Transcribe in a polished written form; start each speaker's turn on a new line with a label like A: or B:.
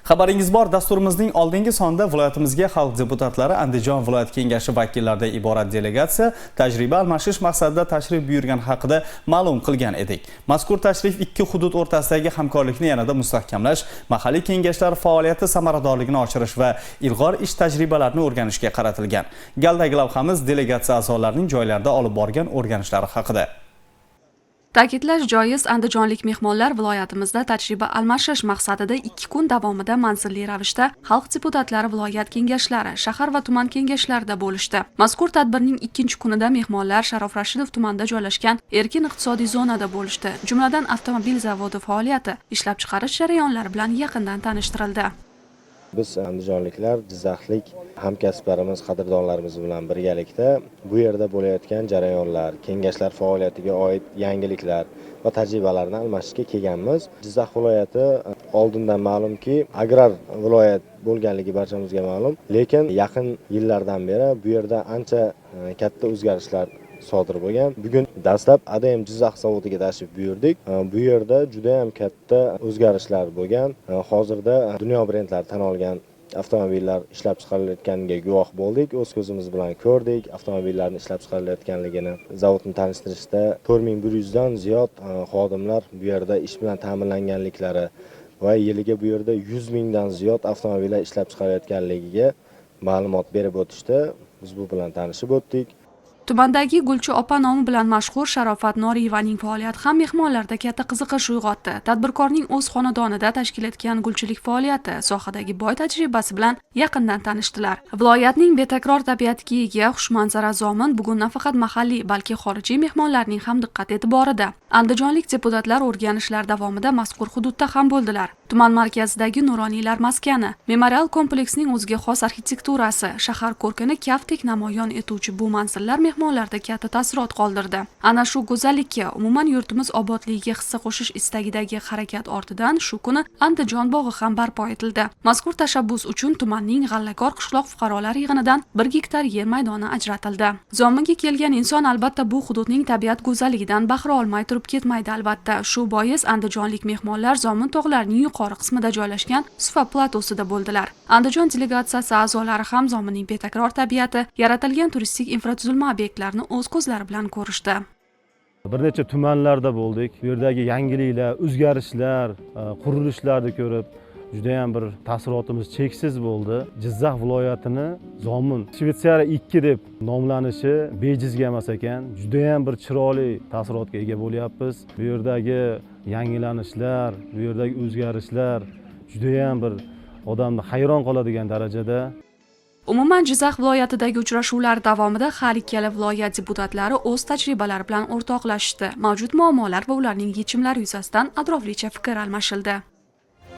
A: Xabaringiz bor, dasturimizning oldingi sonida viloyatimizga xalq deputatlari Andijon viloyat kengashi vakillaridan iborat delegatsiya tajriba almashish maqsadida tashrif buyurgani haqida ma'lum qilgan edik. Mazkur tashrif ikki hudud o'rtasidagi hamkorlikni yanada mustahkamlash, mahalliy kengashlar faoliyati samaradorligini oshirish va ilg'or ish tajribalarini o'rganishga qaratilgan. Galdagi lavhamiz delegatsiya a'zolarining joylarda olib borgan o'rganishlari haqida.
B: Ta'kidlash joiz, andijonlik mehmonlar viloyatimizda tajriba almashish maqsadida 2 kun davomida manzilli ravishda xalq deputatlari viloyat kengashlari, shahar va tuman kengashlarida bo'lishdi. Mazkur tadbirning ikkinchi kunida mehmonlar Sharof Rashidov tumanida joylashgan erkin iqtisodiy zonada bo'lishdi. Jumladan, avtomobil zavodi faoliyati, ishlab chiqarish jarayonlari bilan yaqindan tanishtirildi.
C: Biz, andijonliklar, jizzaxlik hamkasblarimiz, qadrdonlarimiz bilan birgalikda bu yerda bo'layotgan jarayonlar, kengashlar faoliyatiga oid yangiliklar va tajribalarni almashishga kelganmiz. Jizzax viloyati oldindan ma'lumki, agrar viloyat bo'lganligi barchamizga ma'lum, lekin yaqin yillardan beri bu yerda ancha katta o'zgarishlar sodir bo'lgan. Bugun dastlab ADM Jizzax zavodiga tashrif buyurdik. Bu yerda juda ham katta o'zgarishlar bo'lgan. Hozirda dunyo brendlari tan olgan avtomobillar ishlab chiqarilayotganiga guvoh bo'ldik, o'z ko'zimiz bilan ko'rdik avtomobillarni ishlab chiqarilayotganligini. Zavodni tanishtirishda 4100dan ziyod xodimlar bu yerda ish bilan ta'minlanganliklari va yiliga bu yerda 100 mingdan ziyod avtomobillar ishlab chiqarilayotganligiga ma'lumot berib o'tishdi. Biz bu bilan tanishib o'tdik.
B: Tumandagi Gulchi opa nomi bilan mashhur Sharofat Noriyevaning faoliyati ham mehmonlarda katta qiziqish uyg'otdi. Tadbirkorning o'z xonadonida tashkil etgan gulchilik faoliyati, sohadagi boy tajribasi bilan yaqindan tanishdilar. Viloyatning betakror tabiatiga ega xushmanzara Zomin bugun nafaqat mahalliy, balki xorijiy mehmonlarning ham diqqat e'tiborida. Andijonlik deputatlar o'rganishlar davomida mazkur hududda ham bo'ldilar. Tuman markazidagi Nuroniylar maskani, memorial kompleksning o'ziga xos arxitekturasi, shahar ko'rkini kaftdek namoyon etuvchi bu manzillar mehmonlarda katta taassurot qoldirdi. Ana shu go'zallikka, umuman yurtimiz obodligiga hissa qo'shish istagidagi harakat ortidan shu kuni Andijon bog'i ham barpo etildi. Mazkur tashabbus uchun tumanning G'allakor qishloq fuqarolar yig'inidan 1 gektar yer maydoni ajratildi. Zominga kelgan inson albatta bu hududning tabiat go'zalligidan bahra olmay turib ketmaydi, albatta. Shu bois andijonlik mehmonlar Zomin tog'larining yuqori qismida joylashgan Sufa platosida bo'ldilar. Andijon delegatsiyasi a'zolari ham Zominning betakror tabiati, yaratilgan turistik infratuzilma obyektlarini o'z ko'zlari bilan ko'rishdi.
D: Bir necha tumanlarda bo'ldik. Bu yerdagi yangiliklar, o'zgarishlar, qurilishlarni ko'rib, judayam bir taassurotimiz cheksiz bo'ldi. Jizzax viloyatini Zomin Shvetsariya 2 deb nomlanishi bejizga emas ekan. Judayam bir chiroyli taassurotga ega bo'lyapmiz. Bu yerdagi yangilanishlar, bu yerdagi o'zgarishlar judayam bir odamni hayron qoladigan darajada.
B: Umuman, Jizzax viloyatidagi uchrashuvlar davomida har ikkala viloyat deputatlari o'z tajribalari bilan o'rtoqlashishdi. Mavjud muammolar va ularning yechimlari yuzasidan atroflicha fikr almashildi.